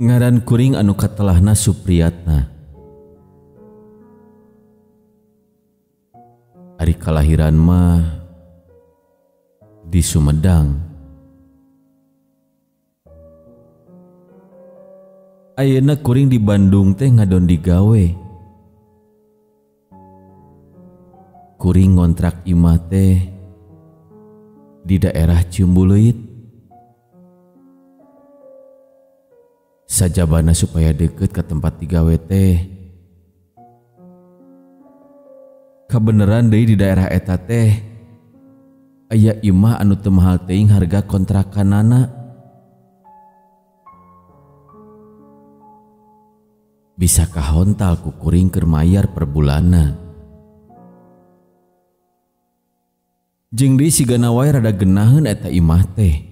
Ngaran kuring anu katelahna Supriyatna. Ari kalahiran mah di Sumedang. Ayeuna kuring di Bandung teh ngadon digawe. Kuring ngontrak imah teh di daerah Ciumbuleuit. Sajabana supaya deket ke tempat digawe teh. Kabeneran deui di daerah eta teh aya imah anu teu mahal teuing harga kontrakanana. Bisa kahontal ku kuring keur mayar per bulanna. Jeung deui sigana wae rada geunaheun eta imah teh.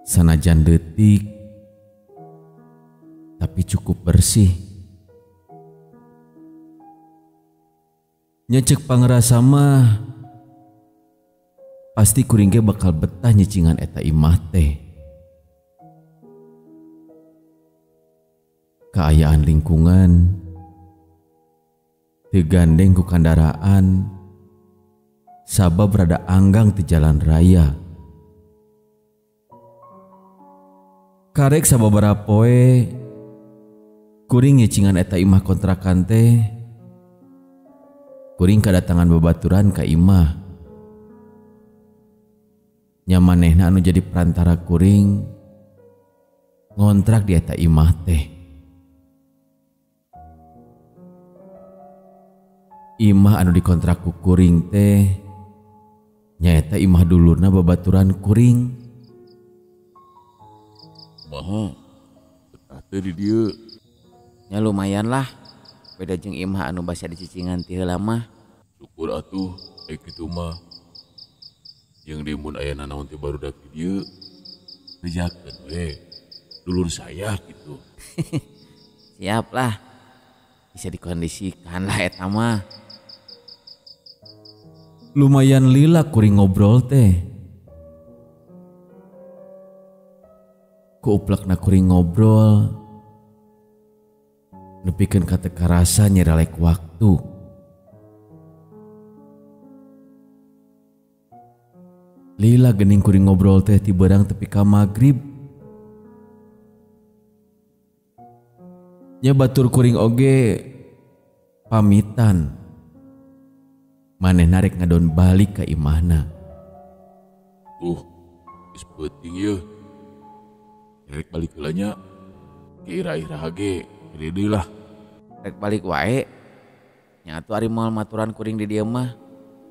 Sanajan leutik tapi cukup bersih. Nya ceuk pangrasa mah pasti kuring ge bakal betah nyicingan eta imah teh. Kaayaan lingkungan teu gandeng ku kandaraan sabab rada anggang ti jalan raya. Karek sababaraha poe kuring nyicingan eta imah kontrakan teh, kuring kadatangan babaturan ka imah. Nya manehna anu jadi perantara kuring ngontrak di eta imah teh. Imah anu dikontrak ku kuring teh nyaeta imah dulurna babaturan kuring. Kumaha? Betah teh di dieu. Nya lumayan lah. Beda jeung imah anu basa dicicingan ti heula mah. Syukur atuh aya kitu mah. Jeung deui mun aya nanaon teh barudak di dieu, bejakeun we. Dulur saya kitu. Siap lah. Bisa dikondisikan lah eta mah. Lumayan lila kuring ngobrol teh. Ku uplekna kuring ngobrol nepikeun ka teu karasa nyerelek waktu. Lila geuning kuring ngobrol teh ti beurang tepi ka magrib. Nya batur kuring oge pamitan. Manehna rek ngadon balik ka imahna. Geus peuting yeuh. Rek balik heula nya. Kira-ira ge gede deui lah. Rek balik wae. Nya atuh ari moal maturan kuring di dieu mah.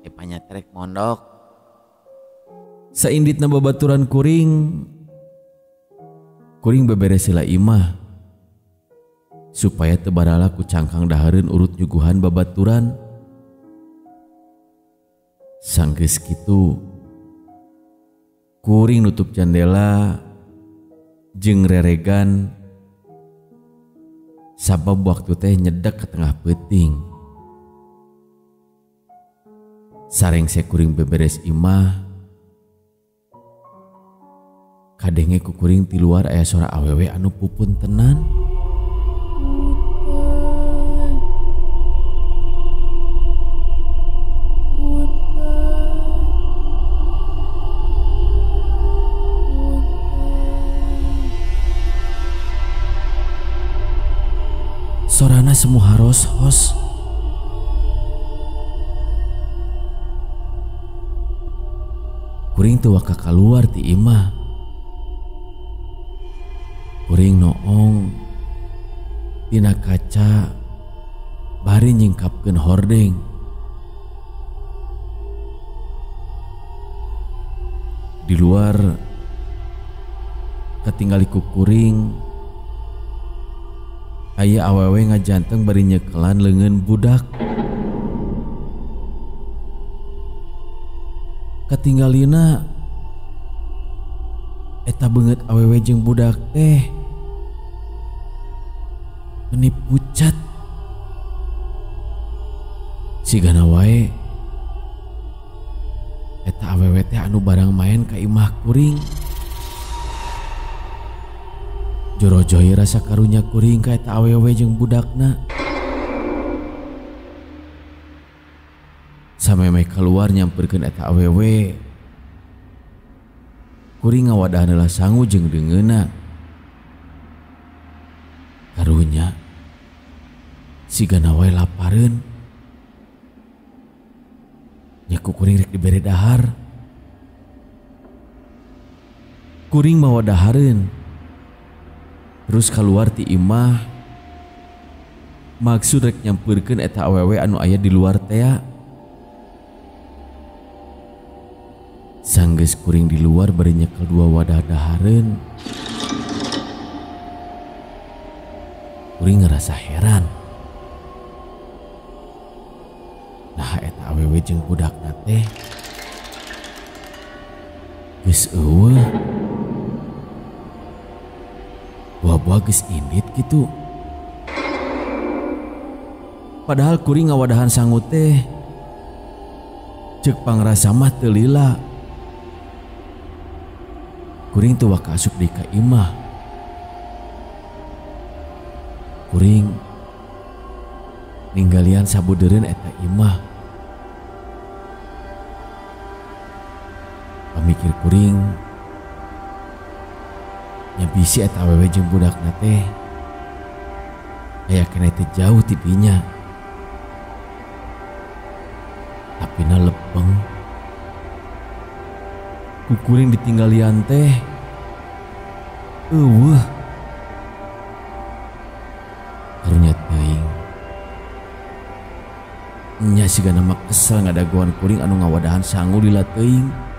Epanya rek mondok. Sainditna babaturan kuring, kuring beberes heula imah supaya teu barala ku cangkang dahareun urut nyuguhan babaturan. Sanggeus kitu kuring nutup jandela jeung reregan sabab waktu teh nyedek ke tengah peuting. Sarengse kuring beberes imah, kadenge ku kuring ti luar aya sora awewe anu pupuntenan. Sorana semua haros-hos. Kuring teu waka kaluar ti imah. Kuring noong tina kaca bari nyingkapkeun hordeng. Di luar katinggali ku kuring aya awewe ngajanteng bari nyekelan leungeun budak. Katinggalina eta beungeut awewe jeung budak teh meni pucat. Sigana wae eta awewe teh anu barang main ka imah kuring. Jorojoy rasa karunya kuring ka eta awewe jeung budakna. Samemeh keluar nyamperkeun eta awewe, kuring ngawadahan heula sangu jeung deungeunna. Karunya sigana wae lapareun. Nya ku kuring rek dibere dahar. Kuring mawa dahareun. Terus keluar ti imah, maksud rek nyamperkeun eta awewe anu aya di luar tea. Sanggeus kuring di luar bari nyekel dua wadah dahareun, kuring ngerasa heran. Nah eta awewe jeung budakna teh geus eueuh. Buah-buah geus indit gitu. Padahal kuring ngawadahan sangu teh ceuk pangrasa mah teu lila. Kuring teu waka asup deui ka imah. Kuring ninggalian sabudeureun eta imah. Pamikir kuring nya bisi eta awewe jeung budakna teh aya keneh teh jauh ti dinya. Tapi na lebeng. Ku kuring ditinggalian teh eueuh. Karunya teuing. Nya sigana mah kesel ngadagoan kuring anu ngawadahan sangu lila teuing.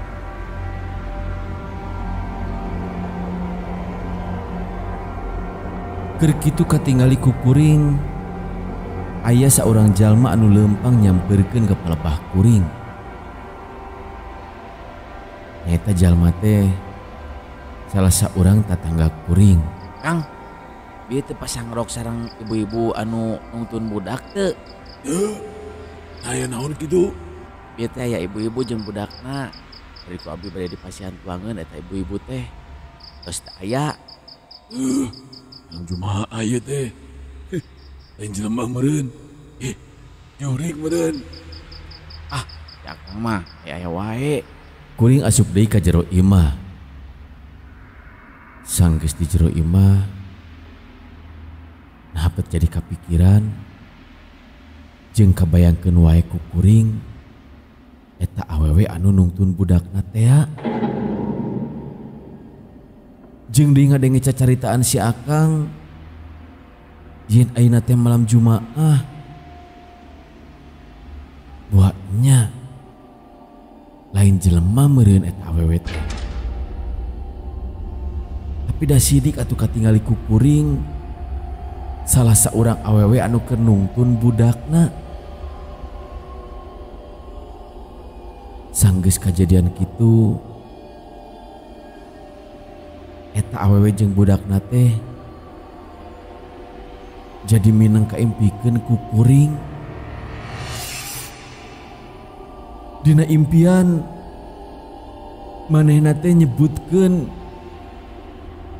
Keur kitu katingali ku kuring aya saurang jalma anu leumpang nyamperkeun ka palebah kuring. Eta jalma teh salah saurang tatangga kuring. Kang, bieu teh pasang rok sareng ibu-ibu anu nungtun budak teu? Heuh. Aya naon kitu? Bieu teh aya ibu-ibu jeung budakna. Dari ku abdi bade dipasihan tuangeun eta ibu-ibu teh. Tos teu aya. Heuh. Yang Jumaah ieu teh. Lain jelema meureun. Ih, jurig meureun. Ah, ya Kang mah aya wae. Kuring asup deui ka jero imah. Sanggeus di jero imah, nah bet jadi kapikiran jeung kabayangkeun wae ku kuring eta awewe anu nungtun budakna tea. Jeung deui ngadenge cacaritaan si Akang yen ayeuna teh malam Jumaah. Buatnya lain jelema meureun eta awewe teh. Tapi da sidik atuh katingali ku kuring salah saurang awewe anu keur nungtun budakna. Sanggeus kajadian kitu, eta awewe jeung budakna teh jadi mineng kaimpikeun ku kuring. Dina impian manehna teh nyebutkeun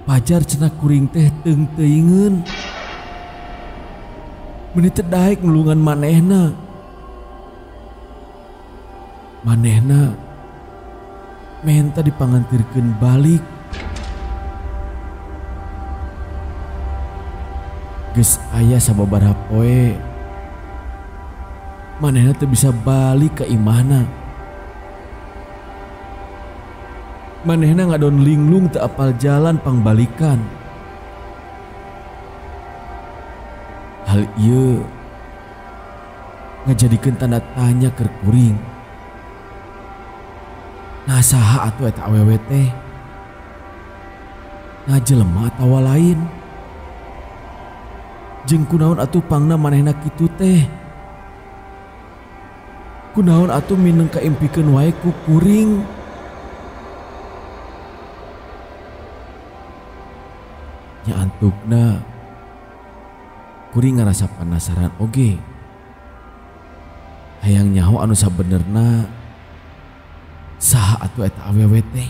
pajar cenah kuring teh teung-teuingeun. Meuni teu daek nulungan manehna. Manehna menta dipangantirkeun balik. Geus aya sababaraha poe manehna teu bisa balik ka imahna. Manehna ngadon linglung teu apal jalan pangbalikan. Hal ieu ngajadikeun tanda tanya keur kuring. Nah saha atuh eta awewe teh? Nah jelema atawa lain? Jeung kunaon atuh pangna manehna kitu teh? Kunaon atuh mineng kaimpikeun wae ku kuring? Nya antukna kuring ngarasa penasaran oge. Hayang nyaho anu sabenerna saha atuh eta awewe teh.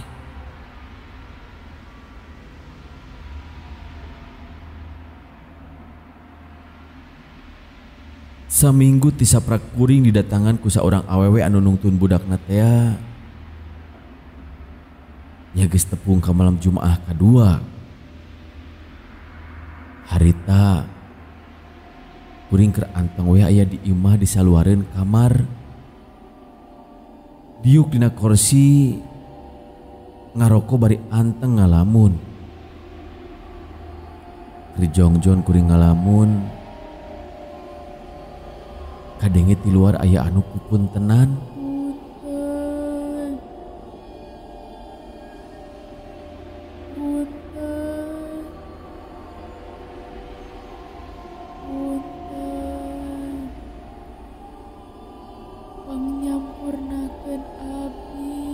Saminggu ti saprak kuring didatangan ku saurang awewe anu nungtun budakna tea. Nya geus tepung ka malam Jumaah kadua. Harita kuring keur anteng we aya di imah di saluareun kamar. Diuk dina kursi ngaroko bari anteng ngalamun. Keur jongjon kuring ngalamun. Kadenge ti luar aya anu pupuntenan. Punten. Punten. Punten. Pangnyampurnakeun abdi.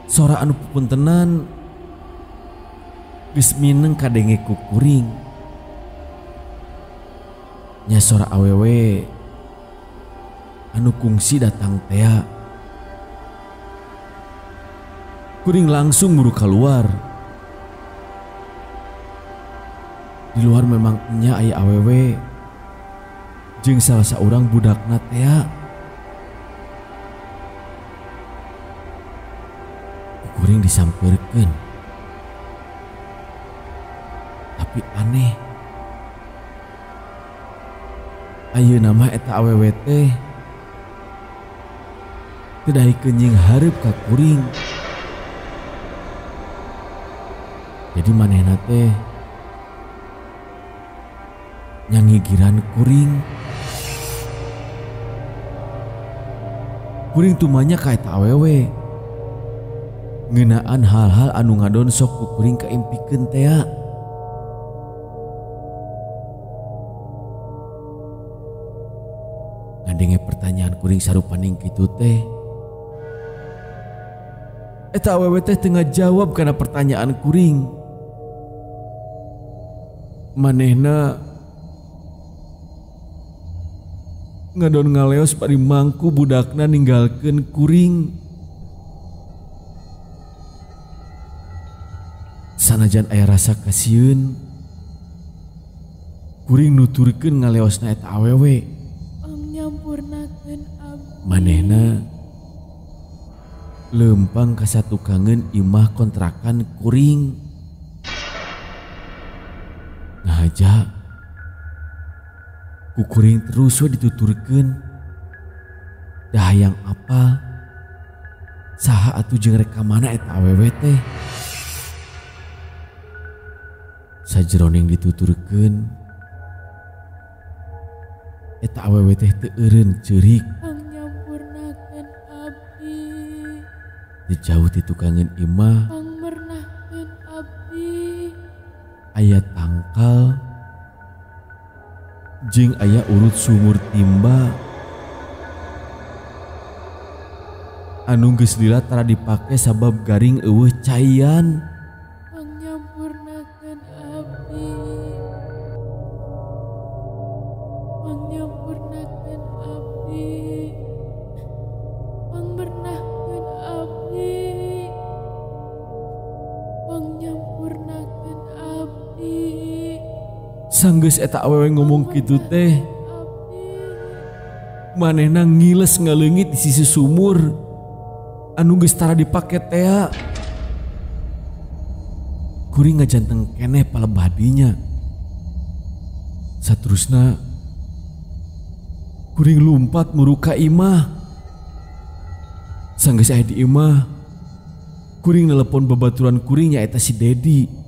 Sora anu pupuntenan geus mineng kadenge ku kuring. Nya sora awewe anu kungsi datang tea. Kuring langsung buru keluar. Di luar memang nya aya awewe jeung salah saurang budakna tea. Kuring disampeurkeun. Tapi aneh. Ayeuna mah eta awewe teh teu daekeun nying hareup ka kuring. Jadi manehna teh nyangigiran kuring. Kuring tumanya ka eta awewe. Ngeunaan hal-hal anu ngadon sok ku kuring kaimpikeun tea. Ngadenge pertanyaan kuring sarupaning kitu teh. Eta awewe teh teu ngajawab kana pertanyaan kuring. Manehna ngadon ngaleos bari mangku budakna ninggalkeun kuring. Sanajan aya rasa kasieun, kuring nuturkeun ngaleosna eta awewe. Manehna lempang ka satukangeun imah kontrakan kuring. Ngahaja ku kuring terus we dituturkeun. Dah hayang apal saha atuh jeung rek ka mana eta awewe teh. Sajeroning dituturkeun eta awewe teh teu eureun ceurik. Pangnyampurnakeun abdi. Teu jauh ti tukangeun imah Pangmernahkeun abdi. Aya tangkal jeung aya urut sumur timba anu geus lila tara dipake sabab garing eueuh caian. Pangnyampurnakeun abdi. Pangnyampurnakeun abdi. Pangmernahkeun abdi. Pangnyampurnakeun abdi. Sanggeus eta awewe ngomong kitu teh, manehna ngiles ngaleungit di sisi sumur anu geus tara dipake tea. Kuring ngajanteng keneh palebah dinya. Saterusna kuring lumpat muru ka imah. Sanggeus aya di imah, kuring nelepon babaturan kuring nyaeta si Dedi.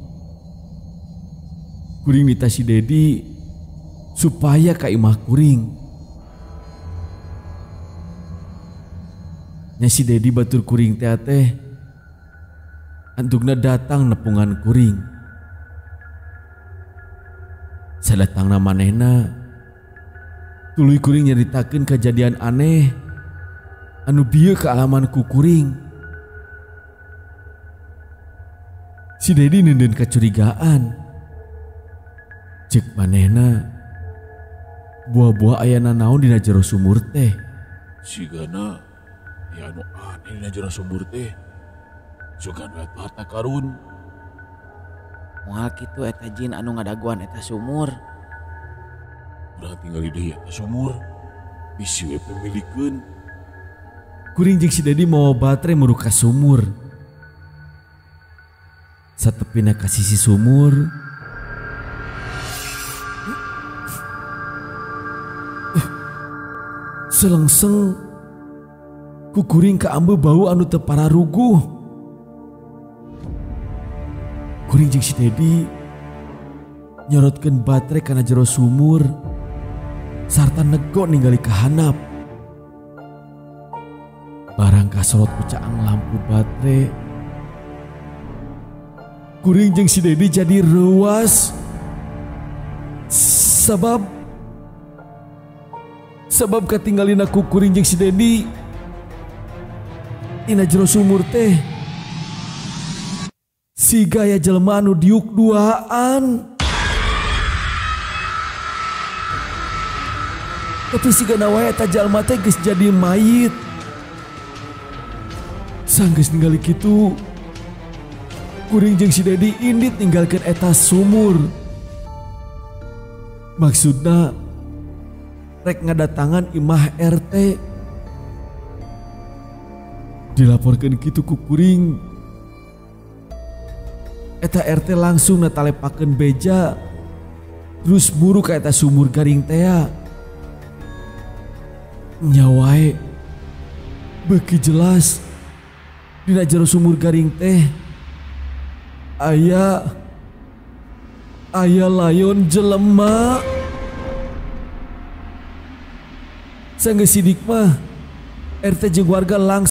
Kuring nita si Dedi supaya ka imah kuring. Nya si Dedi batur kuring teh teh antukna datang nepungan kuring. Sadatangna manehna tuluy kuring nyaritakeun kejadian aneh anu bieu kaalaman ku kuring. Si Dedi neundeun kacurigaan. Cek manehna buah-buah aya nanaon dina jero sumur teh. Sigana ya anu aneh dina jero sumur teh. Sugan we harta karun. Moal kitu eta jin anu ngadaguan eta sumur. Urang tinggal di deui eta sumur. Bisi we pemilikeun. Kuring jeung si Dedi mawa baterai muru ka sumur. Satepina ka sisi sumur, selengseng ku kuring kaambe bau anu teu pararuguh. Kuring jeung si Dedi nyorotkeun baterai kana jero sumur sarta nego ningali ka handap. Barang kasorot ku caang lampu baterai, kuring jeung si Dedi jadi reuas. Sebab katinggalina ku kuring jeung si Dedi dina jero sumur teh siga aya jelema anu diuk duaan. Tapi sigana wae eta jalma teh geus jadi mayit. Sanggeus ningali kitu, kuring jeung si Dedi indit ninggalkeun eta sumur. Maksudna rek ngadatangan imah RT. Dilaporkeun kitu ku kuring, eta RT langsung natalepakeun beja terus buru ka eta sumur garing tea. Nya wae beuki jelas dina jero sumur garing teh aya layon jelema. Sanggeus sidik mah RT jeung warga langsung